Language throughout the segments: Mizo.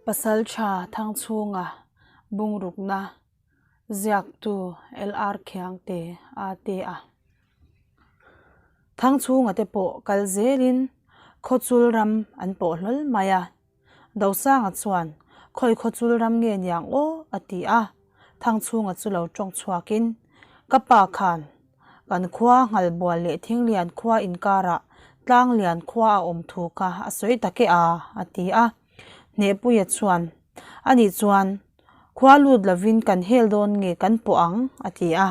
Pasaltha Thangchhunga bungrukna ziaktu LR Khiangte a te a. Thangchhunga te pawh kal zelin Khawchul ram an pawh hlawl mai a. Dosanga chuan, Khawi Khawchul ram nge niang aw? a ti a. Thangchhunga chu lo tawng chhuakin, Ka pa khan kan khua Nghalbual leh Thinglian khua inkarah Tlanglian khua a awm thu kha a sawi tak e a, a ti a. Hnehpuia chuan, Anih chuan khua lut lovin kan hel dawn nge kan pawh ang? a ti a.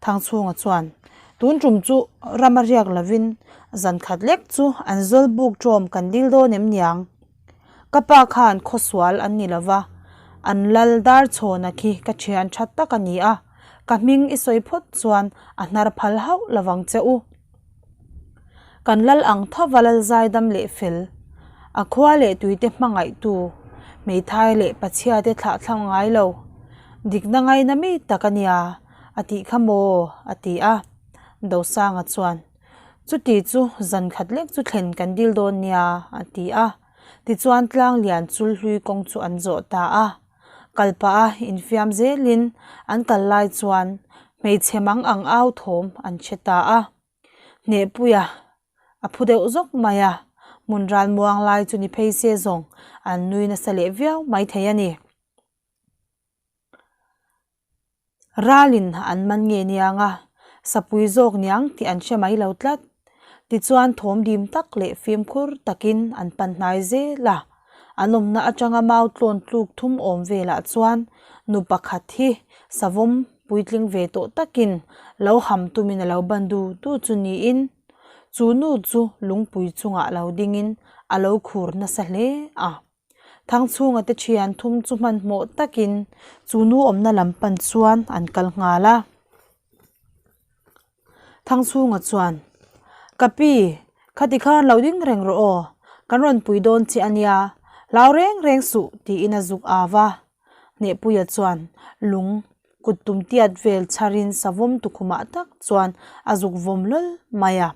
Thangchhunga chuan, Tun tum chu ram a riak lovin zan khat lek chu an zawl buk ṭawm kan dil dawn em niang? Ka pa khan khawsual an ni lova, an lal dar chhawna khi ka ṭhian ṭha tak a ni a, ka hming i sawi phawt chuan a hnar phal hauh lovang che u. Kan lal ang thova lal zaidam leh fel, a khua leh tuite hmangaihtu, hmeithai leh pachhiate thlah thlang ngai lo, dikna ngaina mi tak a nia, a tih kha maw? a ti a. Dosanga chuan, Chuti chu zan khat lek chu thlen kan dil dawn nia, a ti a. Tichuan tlanglian chul hlui kawng chu an zawh ta a. Kal pah a infiam zelin an kal lai chuan hmeichhe mang ang au thawm an hre ta a. Hnehpuia a phu deuh zawk mai a, hmun ral muang lai chu ni phei se zawng an nui nasa leh viau mai thei a ni. Ralin an man nge niang a, sapui zawk niang tih an hre mai lo tlat. Tichuan thawm dim tak leh fimkhur takin an pan hnai zel a. An awmna atanga mau tlawn tluk thum awm velah chuan nu pakhat hi savawm puitling ve tawh takin lo ham tumin a lo ban du du chu niin chu nu chu lungpui chungah lo dingin a lo khur nasa hle a. Thangchhunga te thian thum chu hmanhmawh takin chu nu awmna lam pan chuan an kal nghal a. Thangchhunga chuan, Ka pi, khati khan lo ding reng rawh aw, kan rawn pui dawn che a nia, hlau reng reng suh tiin a zuk au a. Hnehpuia chuan lung kut tum tiat vel chharin savawm tukhumah tak chuan a zuk vawm hlawl mai a.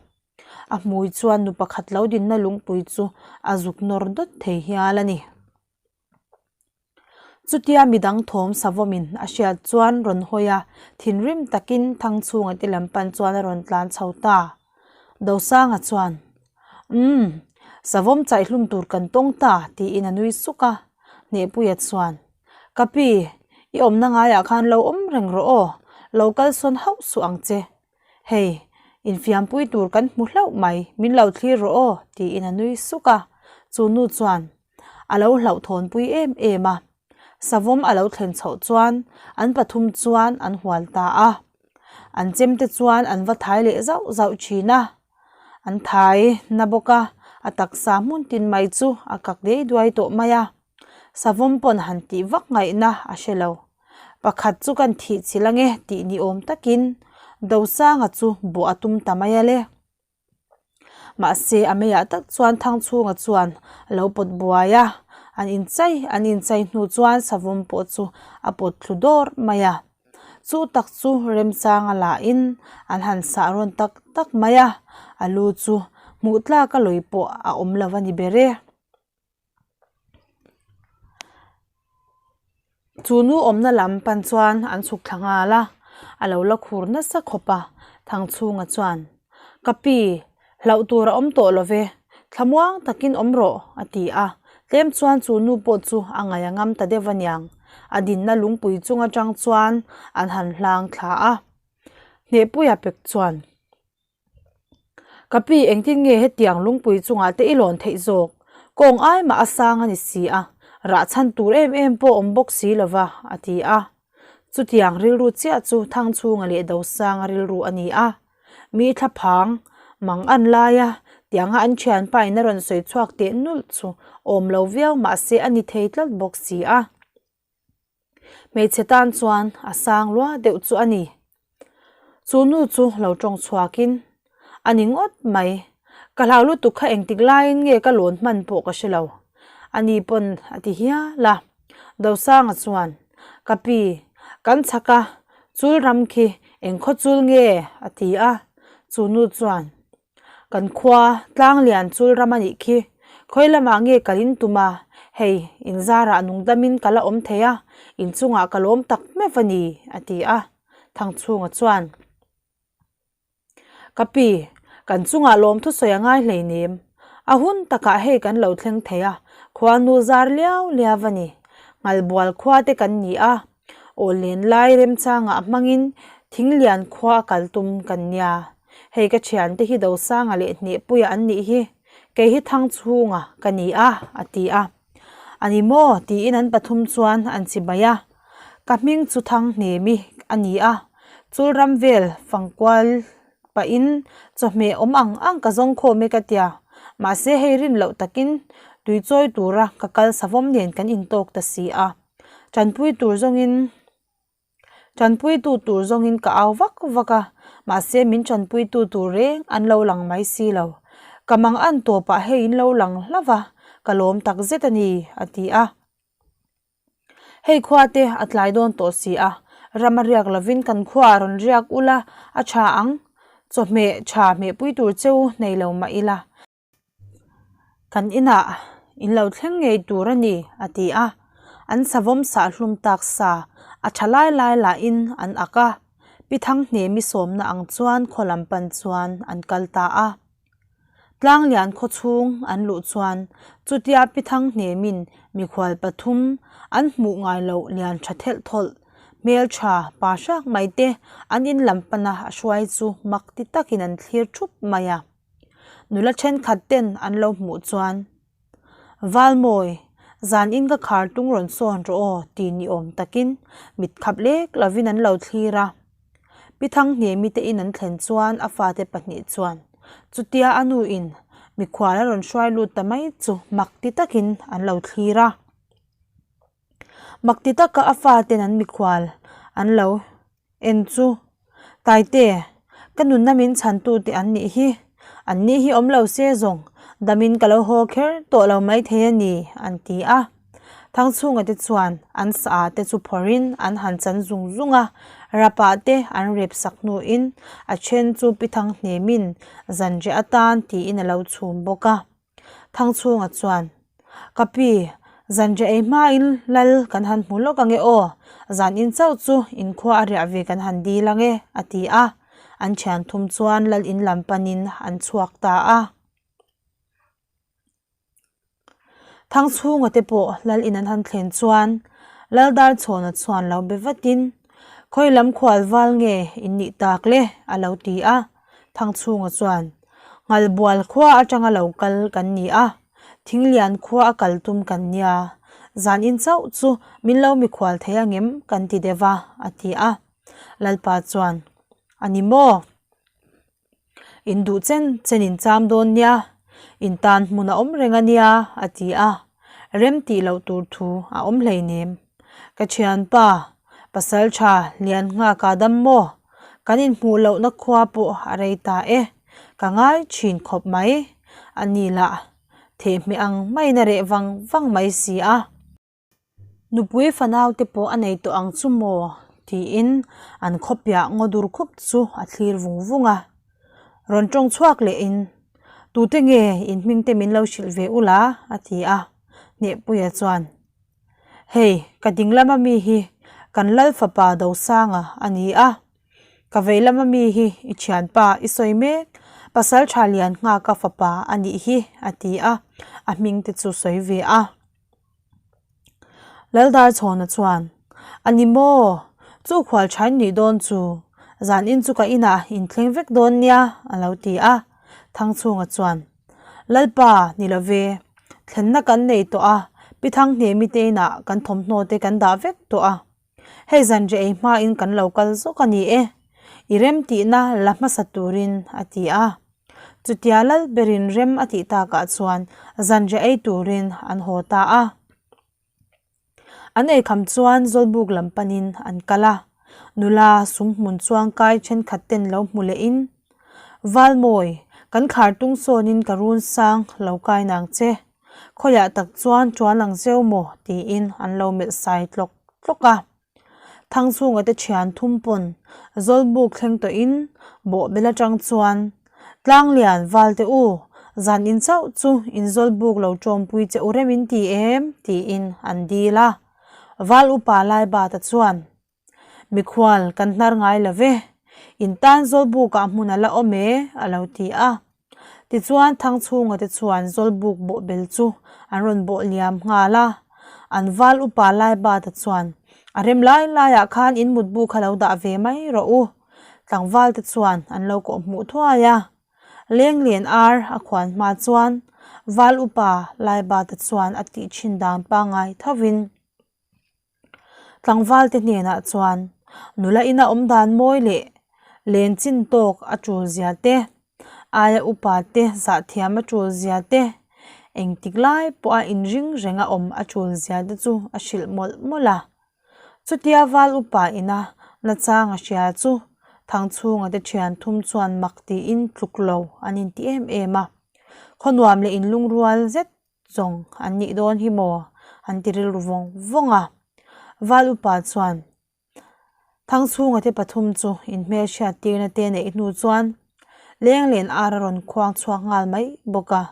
A hmui chuan nu pakhat lo dinna lungpui chu a zuk nawr dawt thei hial a ni. Chutia midang thawm savawmin a hriat chuan rawn hawi a, thinrim takin Thangchhunga te lam pan chuan a rawn tlan chho ta. Dosanga chuan, Umm, savawm chaihlum tur kan tawng ta, tiin a nui suk a. Hnehpuia chuan, Ka pi, i awmna ngaiah khan lo awm reng rawh aw, lo kalsawn hauh suh ang che. Hei, infiampui tur kan hmu hlauh mai, min lo thlir rawh aw, tiin a nui suk a. Chu nu chuan, A lo hlauhthawnpui em em a. Savawm a lo thlen chhoh chuan an pathum chuan an hual ta a. An chemte chuan an va thai leh zauh zauh thin a. An thai na bawk a, a taksa hmun tin mai chu a kak dei duai tawh mai a. Savawm pawn han tih vak ngaihna a hre lo. Pakhat chu kan thih chilh ange tih ni awm takin Dosanga chu bawh a tum ta mai a le. Mahse a meiah tak chuan Thangchhunga chuan a lo pawt buai a, an inchai an inchai hnu chuan savawm pawh chu a pawt thlu dawr mai a. Chu tak chu remchanga lahin an han sah rawn tak tak mai a, a lu chu hmuh tlak a lawi pawh a awm lo a ni ber e. Chu nu awmna lam pan chuan an chhuk thla nghal a, a lo la khur nasa khawp a, Thangchhunga chuan, Ka pi, hlauh tur a awm tawh lo ve, thlamuang takin awm rawh, a ti a. Tlem chuan chu nu pawh chu a ngaih a ngam ta deuh aniang, a dinna lungpui chung atang chuan an han hlang thla a. Hnehpuia pek chuan. Ka pi engtin nge hetiang lungpui chungah te i lawn theih zawk? Kawng ai mah a sang a ni si a, rah chhan tur em em pawh awm bawk si lova, a ti a. Chutiang rilru chiah chu Thangchhunga leh Dosanga rilru a ni a. Mi thlaphang mang an lai a, tianga an thianpa in a rawn sawi chhuak teh nulh chu awm lo viau mahse a ni thei tlat bawk si a. Hmeichhe tan chuan a sang lua deuh chu a ni. Chu nu chu lo tawng chhuakin, A ni ngawt mai. Ka hlau lutuk kha engtik laiin nge ka lawn hman pawh ka hre lo. A ni pawn a ti hial a. Dosanga chuan, Ka pi, kan chhak a, chul ram khi eng khaw chul nge? a ti a. Chu nu chuan, Kan khua tlang lian chul ram a nih khi, khawi lamah nge kal in tum a? Hei, in zarah nungdamin ka la awm thei a, in chungah ka lawm tak meuh a ni, a ti a. Thangchhunga chuan, Ka pi, kan chungah lawmthu sawi a ngai hleinem. A hun takah hei kan lo thleng thei a, khuanu zar liau liau a ni. Nghalbual khua te kan ni a, aw len lai remchangah hmangin Thinglian khua a kal tum kan nia. Hei ka thiante hi Dosanga leh Hnehpuia an nih hi, kei hi Thangchhunga ka ni a, a ti a. A ni maw? tiin an pathum chuan an chibai a. Ka hming chu Thanghnemi a ni a, chulram vel fangkual pahin chawhmeh awm ang ang ka zawng khawm e ka tia. Mahse hei rin loh takin tui chawi tura ka kal savawm nen kan intawk ta si a. Tanpui tur zawngin Tanpuitu tur zawngin ka au vak vak a, mahse min tanpuitu tur reng an lo lang mai si lo. Ka mang an tawpah hei in lo lang hlauh a, ka lawm tak zet a ni, a ti a. Hei khua te a tlai dawn tawh si a, ram a riak lovin kan khuaah rawn riak ula a tha ang, chawhmeh tha hmehpui tur cheu nei lo mah ila. Kan inah in lo thleng ngei tur a ni, a ti a. An savawm sah hlum tak sa a tha lai lai lahin an ak a. Pi Thangnemi sawmna ang chuan khaw lam pan chuan an kal ta a. Tlanglian khaw chhung an luh chuan chutia Pi Thanghnemin mikhual pathum an hmuh ngai loh lian tha thelh thawlh hmeltha pa hrak mai te an in lam pana a hruai chu mak ti takin an thlir thup mai a. Nula thenkhat ten an lo hmuh chuan, Valmawi, zan in ka khar tung rawn sawn rawh aw ti ni awm takin mit khap lek lovin an lo thlir a. Pi Thangnemi te in an thlen chuan a fate pahnih chuan chutia a nu in mikhual a rawn hruai lut ta mai chu mak ti takin an lo thlir a. Mak ti taka a faten an mikhual an lo En chu, Taite, ka nunna min chhantute an nih hi. An nih hi awm lo se zawng, damin ka lo haw kher tawh lo maithei a ni, an ti a. Thangchhunga te chuan an sa te chu phawrhin an han chan zung zung a, rapah te an rep sak hnuin a then chu Pi Thanghnemin zanriah atan tiin a lo chhum bawk a. Thangchhunga chuan, Ka pi, zanriah ei hmain lal kan han hmu lawk ange aw, zan in chauh chu inkhua a riah ve kan han dil ange, a ti a. An thian thum chuan lal in lam panin an chhuak ta a. Thangchhunga te pawh lal in an han thlen chuan Laldarchhawna chuan lo be vatin, Khawi lam khual val nge in nih tak le? a lo ti a. Thangchhunga chuan, Nghalbual khua atanga lo kal kan ni a, Thinglian khua a kal tum kan nia, zan in chauh chu min lo mikhual thei angem kan ti deuh a, a ti a. Lalpa chuan, A ni maw? In duh chen chen in cham dawn nia, in tan hmun a awm reng a nia, a ti a. Rem tih loh tur thu a awm hleinem. Ka thianpa, pasal tha lian nghak a dam maw? Kan inhmuh lohna khua pawh a rei ta e, ka ngai thin khawp mai. A ni lah, thehmeh ang maiin a reh vang vang mai si a. Nupui fanau te pawh a nei tawh ang chu maw? tiin an khawpiah ngaw dur khup chu a thlir vung vung a. Rawn tawng chhuak lehin, Tute nge in hming te min lo hrilh ve ula? a ti a. Hnehpuia chuan, Hei, ka ding lama mi hi kan lal fapa Dosanga a ni a. Ka vei lama mi hi i thianpa i sawi mek, pasal tha lian nghaka fapa a nih hi, a ti a, a hming te chu sawi ve a. Laldarchhawna chuan, A ni maw? Chu khual thain nih dawn chu, zan in chu ka inah in thleng vek dawn nia, a lo ti a. Thangchhunga chuan, Lalpa, ni lo ve, thlenna kan nei tawh a, Pi Thanghne mite inah kan thawmhnaw te kan dah vek tawh a. Hei zanriah ei hmain kan lo kal zawk a ni e, i rem tihna la hmasa turin a ti a. Chutia lal berin rem a tih takah chuan zanriah ei turin an haw ta a. An eikham chuan Zawlbuk lam panin an kal a, nula sumhmun chuangkai thenkhat ten lo hmu lehin, Valmawi, kan khar tung sawnin ka run sang lo kai nang che. Khawiah tak chuan tuan ang zeu maw? tiin an lo melh sai tlawk tlawk a. Thangchhunga te thian thum pawn Zawlbuk thleng tawhin bawhbel atang chuan Tlanglian val te u, Zan in chauh chu in zawlbuk lo ṭawmpui che u rem in ti em? tiin an dil a. Val upa Laibata chuan, Mikhual kan hnar ngai lo ve, in tan zawlbukah hmun a la awm e, a lo ti a. Tichuan Thangchhunga te chuan zawlbuk bawhbel chu an rawn bawh liam nghal a. An val upa Laibata chuan, A rem lai laiah khan in mutbu kha lo dah ve mai rawh u. Tlangval te chuan an lo kawh hmuh thuai a. Lenglen ar a khuan hma chuan Val upa Laibata chuan a tih thin dan pangngai thovin tlangval te hnenah chuan nula ina awm dan mawi leh len chin tawk a tul zia te, aia upa te zahthiam a tul zia te, engtik lai pawha inring renga awm a tul zia te chu a hrilh mawlh mawlh a. Chutia val upa ina nachang a hria chu Thangchhunga te thian thum chuan mak tiin tluk lo an inti em em a, khawnuam leh inlungrual zet zawng an nih dawn hi maw an ti rilru vawng vawng a. Val upa chuan Thangchhunga te pathum chu inhmelhriat tirna te neih hnu chuan Lenglen ar a rawn khuang chhuak nghal mai bawk a.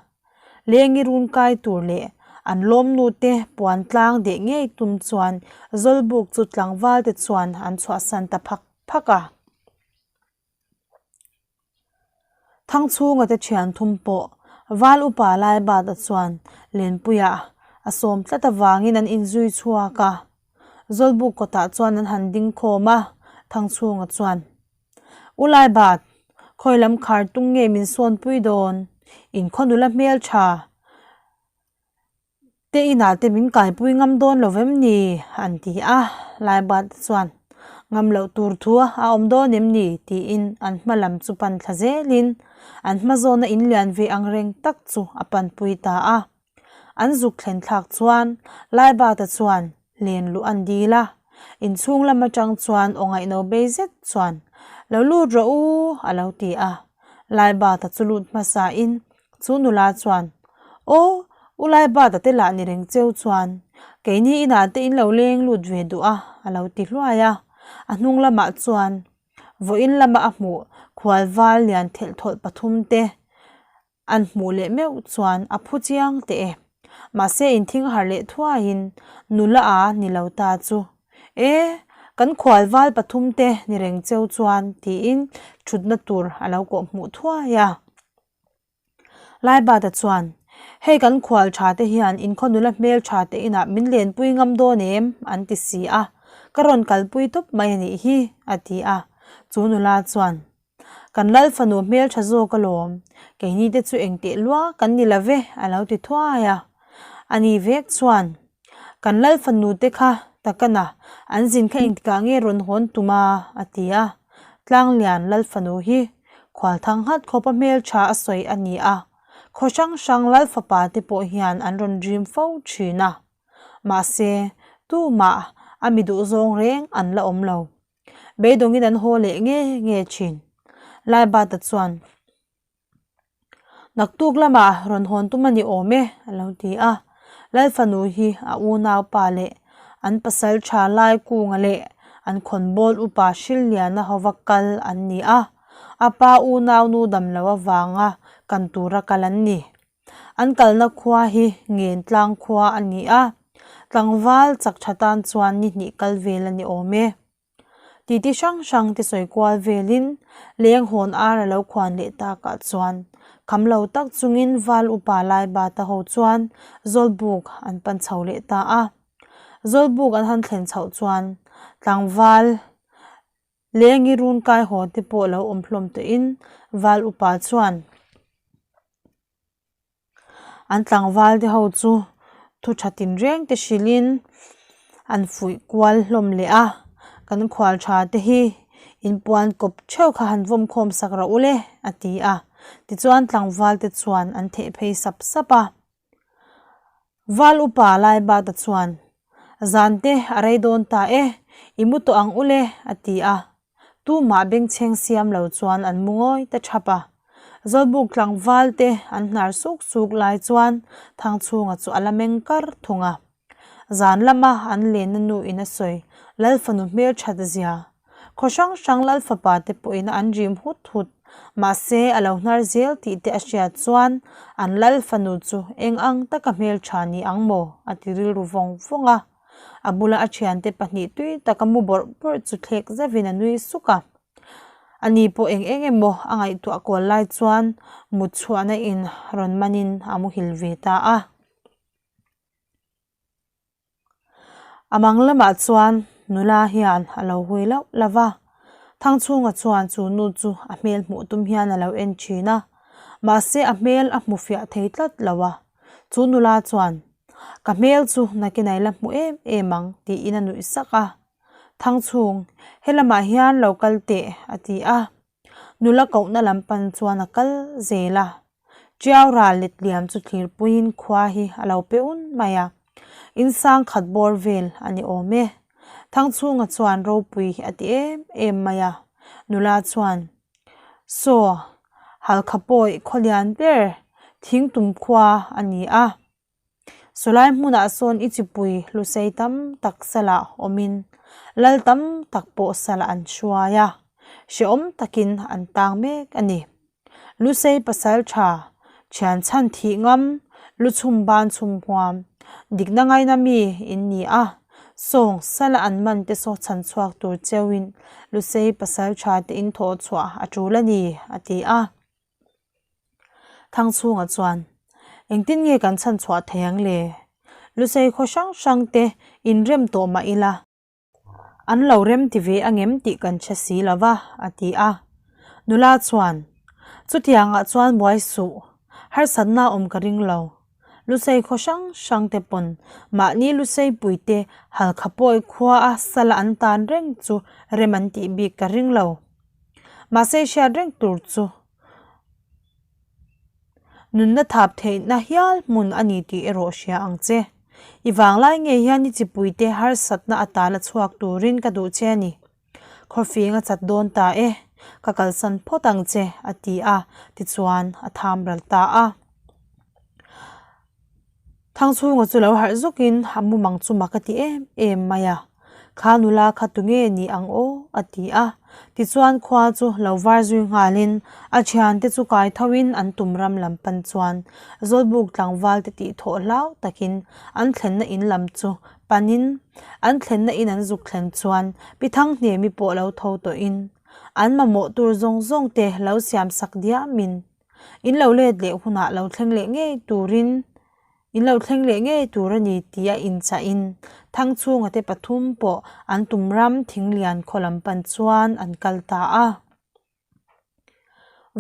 Lengi run kai tur leh an lawmnu te puan tlang deh ngei tum chuan Zawlbuk chu tlangval te chuan an chhuahsan ta phak phak a. Thangchhunga te thian thum pawh Val upa Laibata chuan Lenpuia a sawm tlat avangin an inzui chhuak a. Zawlbuk kawtah chuan an han ding khawm a, Thangchhunga chuan, U Laibat, khawi lam khar tung nge min sawnpui dawn? In khaw nula hmeltha Te inah te min kaipui ngam dawn lo vem ni? an ti a, Laibat chuan ngam loh tur thu a awm dawn em ni? tiin an hma lam chu pan thla zelin an hma zawna in lian ve ang reng tak chu a panpui ta a. An zuk thlen thlak chuan Laibata chuan len luh an dil a, inchhung lam atang chuan aw ngaihno bei zet chuan Lo lut rawh u a lo ti a, Laibata chu lut hmasain Chu nula chuan, Aw, U Laibata te lah ni reng cheu chuan, keini inah te in lo leng lut ve duh a, a lo ti hluai a. A hnung lamah chuan vawiin lama a hmuh khual val lian thelh thawlh pathum te an hmuh leh meuh chuan a phu chiang teh e. Mahse inthing harh leh thuaiin nula a ni lo ta chu E, kan khual val pathum te ni reng cheu chuan tiin thutna tur a lo kawh hmuh thuai a. Laibata chuan, Hei kan khual tha te hian inkhaw nula hmel tha te inah min lenpui ngam dawn em? an ti si a, ka rawn kalpui tawp mai a nih hi, a ti a. Chu nula chuan, Kan lal fanu hmel tha zawk alawm, keini te chu engteh lua kan ni lo ve, a lo ti thuai a. Ani vek chuan, Kan lal fanu te kha takana an zin kha engtikah nge rawn hawn tum a? a ti a. Tlanglian lal fanu hi khual thang nghat khawpa hmeltha a sawi a ni a, khaw hrang hrang lal fapa te pawh hian an rawn rim fo thin a. Mahse, tumah a mi duhzawng reng an la awm lo. Beidawngin an haw leh nge nge thin. Laibata chuan. Naktuk lamah rawn hawn tum a ni awm e, a lo ti a. Lalfanu hi a unaupa leh an pasal tha Laikunga leh an khawnbawl upa Hrilliana hova kal an ni a, a pa unaunu dam lo avanga kan tura kal an ni. An kalna khua hi Ngentlang khua a ni a, tlangval chak tha tan chuan ni hnih kal vel a ni awm e. Titi hrang hrang te sawi kual velin leng hawn ar a lo khuan leh takah chuan kham lo tak chungin val upa Laibata ho chuan Zawlbuk an pan chho leh ta a. Zawlbuk an han thlen chhoh chuan tlangval lengi run kai haw te pawh lo awm hlawm tawhin val upa chuan An tlangval te ho chu thu tha tinreng te hrilhin an fuih kual hlawm leh a, kan khual tha te hi inpuan kawp theuh kha han vawm khawm sak rawh u le a ti a, tichuan tlangval te chuan an theh phei sap sap a. Val upa Laibata chuan zan te a rei dawn ta e, i mu tawh ang u le a ti a. Tumah bengchheng siam lo chuan an mu ngawi ta thap a. Zawlbuk tlangval te an hnar suk suk lai chuan Thangchhunga chu a la meng kar thung a. Zan lama an lenna nu in a sawi Lalfanu hmelthat zia. Khaw hrang hrang Lalfapa te pawhin an rim hut hut. Mahse, a lo hnar zel tih te a hriat chuan an lal fanu chu eng ang taka hmeltha ni ang maw? a ti rilru vawng vawng a. A bula a thiante pahnih tui taka mu bawrh bawrh chu thlek zauhin a nui suk a. Ani pawh eng eng emaw a ngaihtuah kual lai chuan mut chhuahna in rawn manin a muhil ve ta a. A mang lamah chuan nula hian a lo hui lauh lauh va, Thangchhunga chuan chu nu chu a hmel hmuh tum hian a lo en thin a, mahse a hmel a hmu fiah thei tlat lo a. Chu nula chuan, Ka hmel chu nakinai la hmu em em ang tiin a nuih sak a. Thangchhung, helamah hian lo kal teh a ti a. Nula kohna lam pan chuan a kal zel a, Tiau ral let liam chu thlirpuiin khua hi a lo pe un mai a, in sang khat bawr vel a ni awm e. Thangchhunga chuan ropui a ti em em mai a, nula chuan, Saw, Halkha pawi khawlian ber thingtum khua a ni a. Sawlai hmunah sawn i chipui hlusei tam tak salah awmin lal tam tak pawh salah an hruai a, hrehawm takin an tang mek a ni. Lusei pasal tha, thian chhan thih ngam, lu chhum ban chhum huam, dikna ngaina mi in ni a, sawng sala an man te saw chhan chhuak tur cheuin Lusei pasal tha te in thawh chhuah a tul a ni, a ti a. Thangchhunga chuan, Engtin nge kan chhan chhuah thei ang le? Lusei khaw hrang hrang te inrem tawh mah ila, an lo rem ti ve angem tih kan hre si lo va, a ti a. Nula chuan, Chutiangah chuan buai suh, harsatna awm ka ring lo. Lusei khaw hrang hrang te pawn mahni lusei puite Halkha pawi khua a sala an tan reng chu rem an tih bik ka ring lo. Mahse hriat reng tur chu nunna thap theihna hial hmun a ni tih erawh hria ang che. I vanglai ngei hian i chipuite harsatna a tala chhuak turin ka duh che a ni. Khawfing a chat dawn ta e, ka kalsan phawt ang che a ti a, tichuan a tham ral ta a. Thangchhunga chu lo harh zukin a mumang chu mak a ti em em mai a, Kha nula kha tunge ni ang aw? a ti a. Tichuan khua chu lo var zui nghalin a thiante chu kai thoin an tum ram lam pan chuan Zawlbuk tlangval te tih thawh hlau takin an thlenna in lam chu panin an thlenna in an zuk thlen chuan Pi Thanghnemi pawh lo tho tawhin an mamawh tur zawng zawng te lo siam sak diamin In lo let leh hunah lo thleng leh ngei turin in lo thleng leh ngei tur a ni tih a inchahin Thangchhunga te pathum pawh an tum ram thinglian khaw lam pan chuan an kal ta a.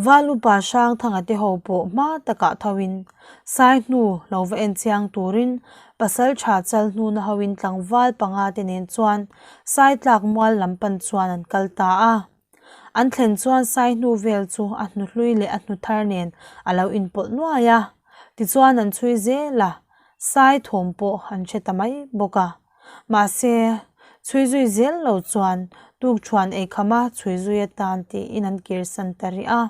Val upa Hrangthanga te ho pawh hma takah thoin sai hnu lo va en chiang turin pasal tha chal hnuna hoin tlangval panga te nen chuan sai tlak mual lam pan chuan an kal ta a. An thlen chuan sai hnu vel chu a hnu hlui leh a hnu thar nen a lo inpawlh nuai a, tichuan an chhui zel a, sai thawm pawh an hre ta mai bawk a. Mahse, chhui zui zel lo chuan tukṭhuan eikhama chhui zui atan tiin an kirsan ta rih a.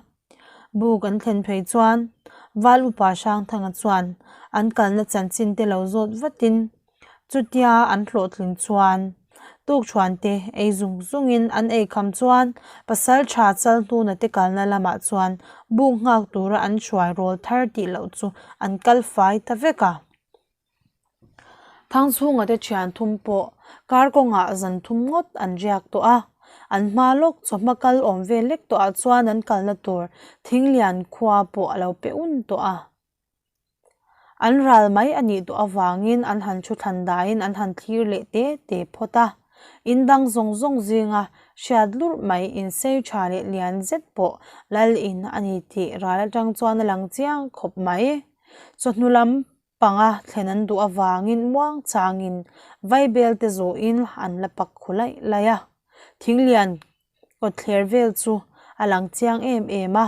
Buk an thlen phei chuan Val Upa Hrangthanga chuan an kalna chanchin te lo zawt vatin chutia an hlawhtlin chuan tukṭhuan te ei zung zungin an eikham chuan pasal tha chal hnuna te kalna lamah chuan buk nghak tura an hruai rawl thar tih loh chu an kal fai ta vek a. Thangchhunga te thian thum pawh kar kawngah zan thum ngawt an riak tawh a, an hma lawk chawhma kal awm vel lek tawhah chuan an kalna tur Thinglian khua pawh a lo pe un tawh a. An ral mai a nih tawh avangin an han thu thlan daiin an han thlir leh te te phawt a, in dang zawng zawng zinga hriat lurh mai insei tha leh lian zet pawh lal in a ni tih ral atang chuan a lang chiang khawp mai. Chawhnu lam panga thlen an duh avangin muang changin vaibel te zawhin an la pak khu laih laih a, thinglian kawtthler vel chu a lang chiang em em a,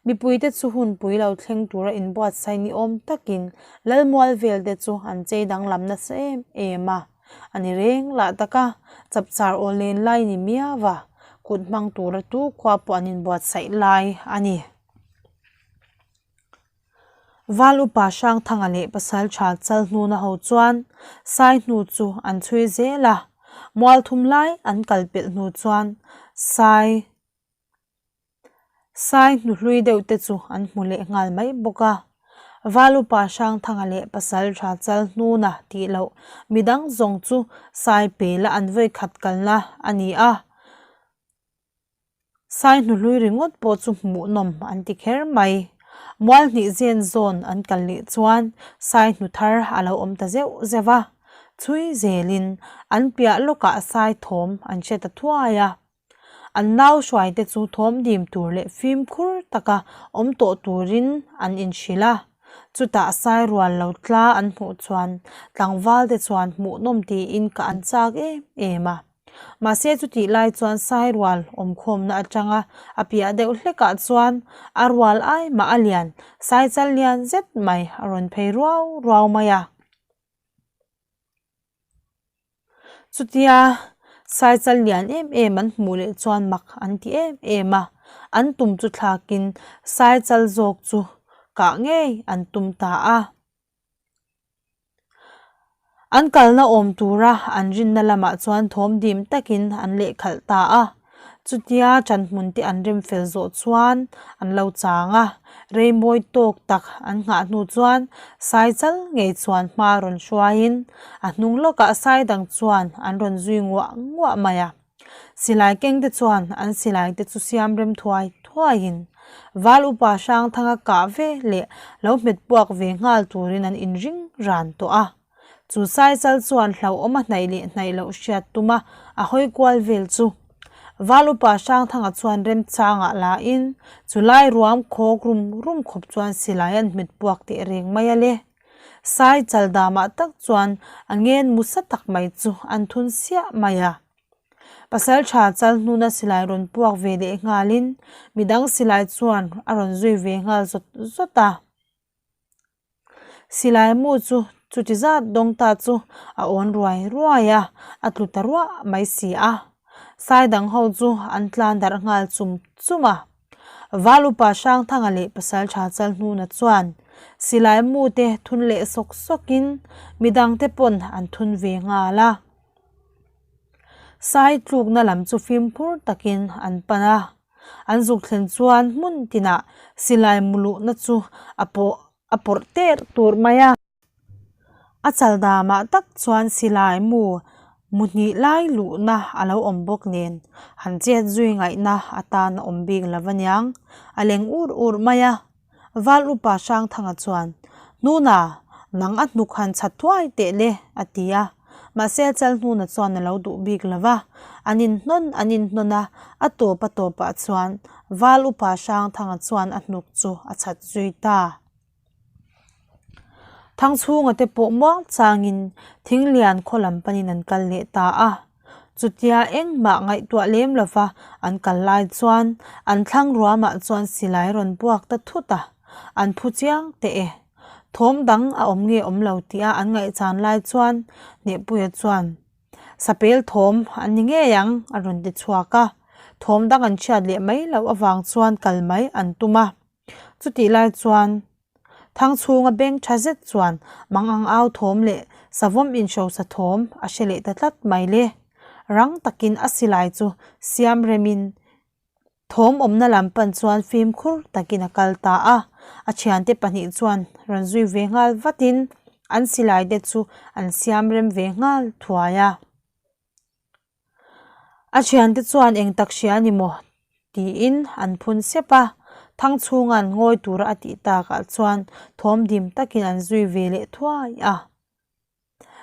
mipuite chu hunpui lo thleng tura inbuatsaih ni awm takin lalmual vel te chu an chei danglam nasa em em a, a ni reng lah taka chapchar aw len lai ni miau a, kut hmang tura tu khua pawh an inbuatsaih lai a ni. Val upa Hrangthanga leh Pasaltha Chalhnuna ho chuan sai hnu chu an chhui zel a, mual thum lai an kal pelh hnu chuan sai. Sai hnuhlui deuh te chu an hmu leh nghal mai bawk a. Val upa Hrangthanga leh Pasaltha Chalhnuna tih loh midang zawng chu Sai pela an vawi khat kalna a ni a. Sai hnuhlui ringawt pawh chu hmuhnawm an ti kher mai. Mual hnih zen zawn an kal leh chuan Sai hnu thar a lo awm ta zeuh zeuh a. Chhui zelin an piah lawkah Sai thawm an hre ta thuai a. An nau hruaite chu thawm dim tur leh fimkhur taka awm tawh turin an inhrilh a. Chutah sai rual lo tla an hmuh chuan tlangvalte chuan hmuhnawm tiin ka an chak em em a. Mahse chutih lai chuan sai rual awmkhawmna atanga a piah deuh hlekah chuan a rual ai mah a lian sai chal lian zet mai a rawn phei ruau ruau mai a. Chutia Saichal lian em em an hmuh leh chuan mak an ti em em a, an tum chu thlakin Saichal zawk chu kah ngei an tum ta a. An kalna awm tura an rinna lamah chuan thawm dim takin an lehkhalh ta a. Chutia ṭanhmun te an rem fel zawh chuan an lo chang a, rei mawi tawk tak an nghah hnu chuan sai chal ngei chuan hma rawn hruaiin a hnung lawkah sai dang chuan an rawn zui nguah nguah mai a. Silai keng te chuan an silai te chu siam rem thuai thuaiin Val upa Hrangthanga kah ve leh lo hmet puak ve nghal turin an inring ran tawh a. Chu Saichal chuan hlauhawm a hnaih leh hnaih loh hriat tum a, a hawi kual vel chu. Val upa Hrangthanga chuan remchangah la in, chu lai ruam khawk rum rum khawp chuan silai an hmet puak teh reng mai a le. Saichal damah tak chuan a ngen musa tak mai chu an thun siah mai a. Pasaltha Chalhnuna silai rawn puak ve leh nghalin midang silai chuan a rawn zui ve nghal zawt zawt a. Silai mu chu chuti zat dawng ta chu a awn ruai ruai a, a tlu ta ruah mai si a. Sai dang ho chu an tlan darh nghal chum chum a. Val upa Hrangthanga leh Pasaltha Chalhnuna chuan silai mu te thun leh sawk sawkin midang te pawn an thun ve nghal a. Sai tlukna lam chu fimkhur takin an pan a. An zuk thlen chuan hmun tinah silai mu luhna chu a pawh a pawrh ter tur mai a. A chal damah tak chuan silai mu mu hnih lai luhna a lo awm bawk nen han chet zui ngaihna atan a awm bik lo aniang a leng ur ur mai a. Val upa Hrangthanga chuan, Hnuna, nang a hnuk han chhat thuai teh le, a ti a. Mahse Chalhnuna chuan a lo duh bik lo va, an inhnawn an inhnawn a, a tawp a tawpah chuan Val upa Hrangthanga chuan a hnuk chu a chhat zui ta. Thangchhunga te pawh muang changin Thinglian khaw lam panin an kal leh ta a. Chutia engmah ngaihtuah lem lova an kal lai chuan an thlang ruamah chuan silai rawn buak ta thut a, an phu chiang teh e. Thawm dang a awm nge awm lo tia an ngaihchan lai chuan Hnehpuia chuan Sapel thawm an ni ngei ang a rawn ti chhuak a, thawm dang an chhiat leh mai loh avang chuan kal mai an tum a. Chutih lai chuan Thangchhunga beng tha zet chuan mangang au thawm leh savawm inhrosa thawm a hre leh ta tlat mai le. Rang takin a silai chu siam remin thawm awmna lam pan chuan fimkhur takin a kal ta a. A thiante pahnih chuan rawn zui ve nghal vatin an silai te chu an siam rem ve nghal thuai a. A thiante chuan eng tak hria a ni maw? tiin an phun sep a, Thangchhunga'n ngawi tura a tih takah chuan thawm dim takin an zui ve leh thuai a.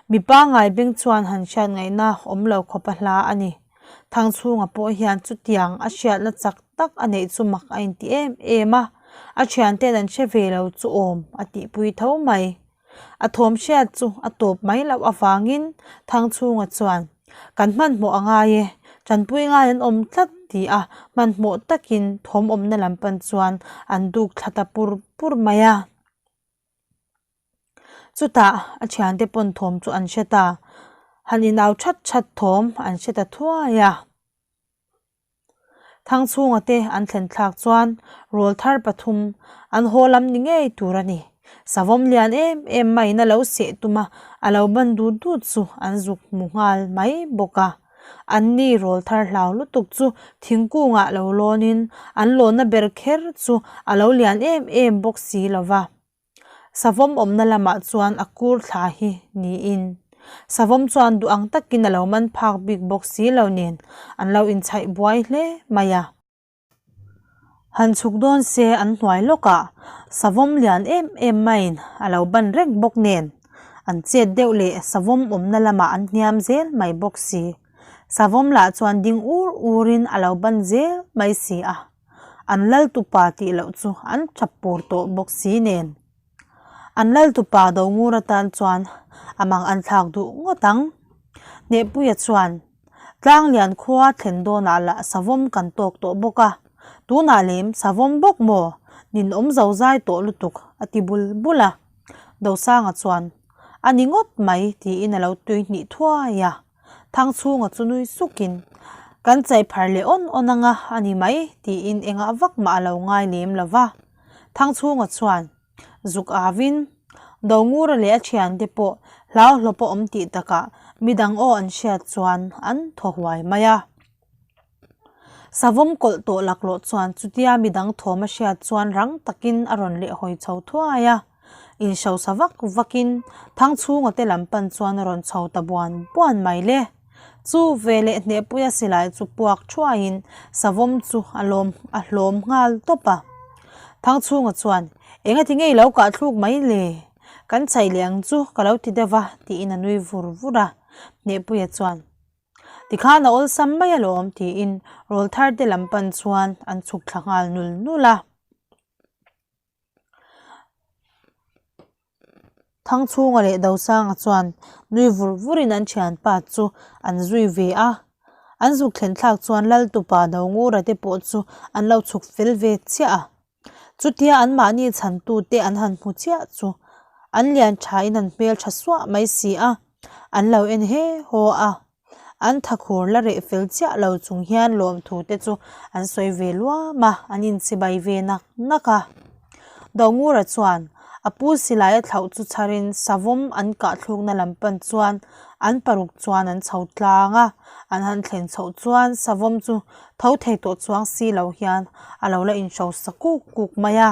Mi pangngai beng chuan han hriat ngaihna awm lo khawp a hla a ni. Thangchhunga pawh hian chutiang a hriatna chak tak a neih chu mak a inti em em a, a thiante'n an hre ve lo chu awm a tihpui tho mai. A thawm hriat chu a tawp mai loh avangin Thangchhunga chuan, Kan hmanhmawh a ngai e, tanpui ngai an awm tlat ti a hmanhmawh takin thawm awmna lam pan chuan an duk thla ta pur pur mai a. Chutah a thiante pawn thawm chu an hre ta, han inau that that thawm an hre ta thuai a. Thangchhunga te an thlen thlak chuan rawl thar pathum an haw lam ni ngei tur a ni. Savawm lian em em maiin a lo seh tum a, a lo ban dut dut chu an zuk hmu nghal mai bawk a. Anni rawlthar hlau lutuk chu thingkungah lo lawnin an lawnna ber kher chu a lo lian em em bawk si lo va. Savawm awmna lamah chuan a kur thla hi niin Savawm chuan duh ang takin a lo man phak bik bawk si lo nen an lo inchhaih buai hle mai a. Han chhuk dawn se an hnuai lawkah savawm lian em em maiin a lo ban reng bawk nen an chet deuh leh savawm awmna lamah an hniam zel mai bawk si. Savawm lah chuan ding ur urin a lo ban zel mai si a, an lal tupa tih loh chu an tap pur tawh bawk si nen. An lal tupa do ngur atan chuan a mang an thlak duh ngawt ang. Hnehpuia chuan Tlanglian khua thlen dawnah lah savawm kan tawk tawh bawk a, tunah lem savawm bawk maw? Ninawm zo zai tawh lutuk a ti bul bul a. Dosanga chuan, A ni ngawt mai tiin a lo tui hnih thuai a. Thangchhunga chu nui sukin, Kan chai phar leh awn awn anga a ni mai tiin engah vak mah a lo ngai lem lo va. Thangchhunga chuan, Zuk avin, Dongura leh a thiante pawh hlauhlawp a awm tih takah midang aw an hriat chuan an thaw huai mai a. Savawm kawlh tawh laklawh chuan chutia midang thawm a hriat chuan rang takin a rawn leh hawi chho thuai a. Inhrosa vak vakin Thangchhunga te lam pan chuan a rawn chho ta buan buan mai le. Chu veleh hnehpuia silai chu puak thuaiin savawm chu a lawm a hlawm nghal tawp a. Thangchhunga chuan, Enga ti ngei lo kah thluk mai le? Kan chhaih leh ang chu ka lo ti deuh va tiin a nui vur vur a. Hnehpuia chuan, Tikhan a awlsam mai alawm tiin rawlthar te lam pan chuan an chhuk thla nghal nul nul a. Thangchhunga leh Dosanga chuan nui vur vurin an thianpa chu an zui ve a, an zuk thlen thlak chuan Laltupa Dongura te pawh chu an lo chhuk fel ve chiah a. Chutia anmahni chhantute an han hmu chiah chu an lian thain an hmel tha suah mai si a, an lo en he haw a. An thakhur la reh fel chiah lo chung hian lawmthu te chu an sawi ve luam a, an inchibai ve nak nak a. Dongura chuan a pu silai a thlauh chu chharin savawm an kahthlukna lam pan chuan an paruk chuan an chho tlang a, an han thlen chhoh chuan savawm chu tho thei tawh chuang si lo hian a lo la inhrosa kuk kuk mai a.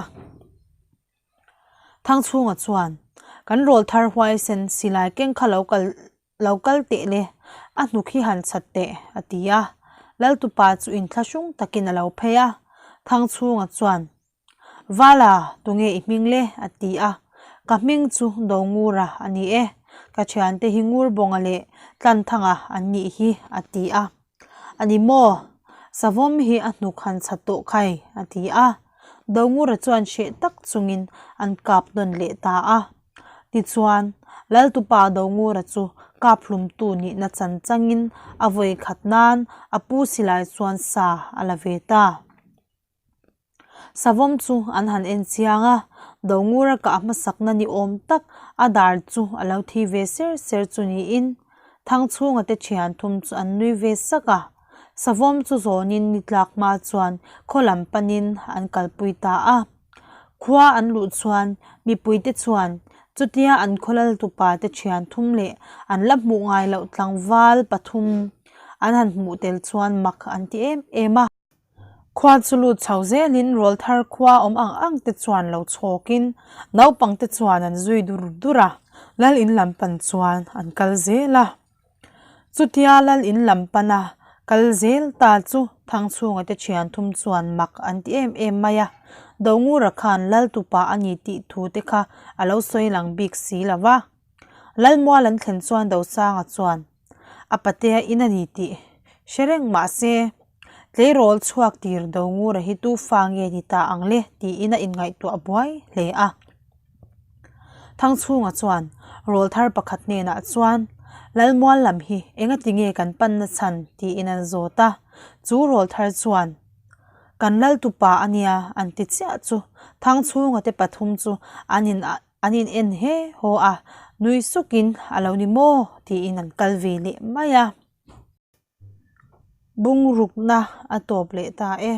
Thangchhunga chuan, Kan rawlthar huaisen silai keng kha lo kal Lo kal teh le, a hnuk hi han chhat teh, a ti a. Laltupa chu inthlahrung takin a lo phei a. Thangchhunga chuan, Vala, tunge i hming le? a ti a. Ka hming chu Dongura a ni e, ka thiante hi Ngurbawnga leh Tlanthanga an nih hi, a ti a. A ni maw? Savawm hi a hnuk han chhat tawh khai, a ti a. Dongura chuan hreh tak chungin an kap nawn leh ta a. Tichuan, Laltupa Dongura chu kaphlumtu nihna chan changin a vawi khat nan a pu silai chuan sa a la ve ta. Savawm chu an han en chiang a, Dongura kah hmasakna ni awm tak a dar chu a lo thi ve ser ser chu niin Thangchhunga te thian thum chu an nui ve sak a. Savawm chu zawnin ni tlak hma chuan khaw lam panin an kalpui ta a. Khua an luh chuan mipuite chuan chutia an khawlal tupa te thian thum leh an la hmuh ngai loh tlangval pathum an han hmuh tel chuan mak an ti em em a. Khua chu lut chho zelin rawlthar khua awm ang ang te chuan lo chhawkin naupang te chuan an zui dur dur a, lal in lam pan chuan an kal zel a. Chutia lal in lam pana kal zel ta chu Thangchhunga te thian thum chuan mak an ti em em mai a, Dongura khan lal tupa a ni tih thu te kha a lo sawi lang bik si lo va. Lalmual an thlen chuan Dosanga chuan a patea in a ni tih hre reng mah se, tleirawl chhuak tir Dongura hi tu fa nge ni ta ang le tiin a inngaihtuah buai hle a. Thangchhunga chuan rawlthar pakhat hnenah chuan, Lalmual lam hi engati nge kan panna chhan? tiin an zawt a. Chu rawlthar chuan, Kan lal tupa a nia an ti chiah chu Thangchhunga te pathum chu an in an in en he haw a, nui sukin a lo ni maw? tiin an kal ve leh mai a. Bungrukna a tawp leh ta e.